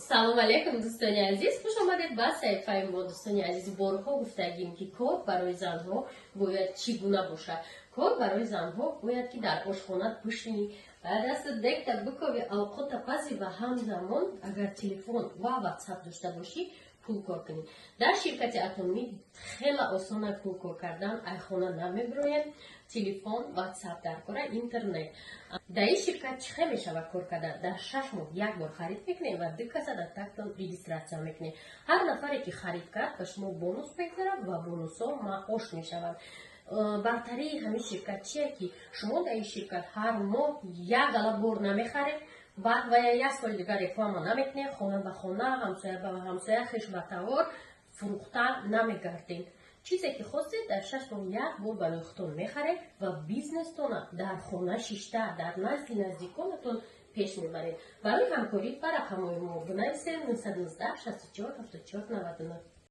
Салом алейкум, дӯстони азиз, хуш омадед ба саҳифаи мо. Дӯстони азиз, борҳо гуфтагим, ки кор барои занҳо бояд чӣ гуна бошад. Кор барои занҳо бояд, ки дар ошхона бишинӣ, дасту дегта бикови, авқота пазӣ ва ҳамзамон, агар телефон ва Ватсап дошта бошӣ, пул кор кунӣ. Дар ширкати Атоми хеле осона пул кор кардан. Ай хона намебироем, телефон, Ватсап дар кора, интернет. Дар ин ширкат чӣ хел мешавад кор кардан? Дар 6 моҳ як бор харид мекунем ва ду каса дар тактон регистрация мекунем. Ҳар нафаре, ки харид кард, ба шумо бонус мегузарад ва бонусҳо маош мешаванд. Бартарии ҳамин ширкат чие, ки шумо дар ин ширкат ҳар моҳ як гала бор намехаред, баъд вая як соли дигар реклама намекунед, хона ба хона, ҳамсоя ба ҳамсоя, хеш ба тавор фурӯхта намегардед. Чизе ки хостед, дар 6 моҳ як бор барои худтон мехаред ва бизнестона дар хона шишта, дар назди наздиконатон пеш мебаред. Барои ҳамкорӣ ба рақамҳои мо бинависед: 919 64 74 99.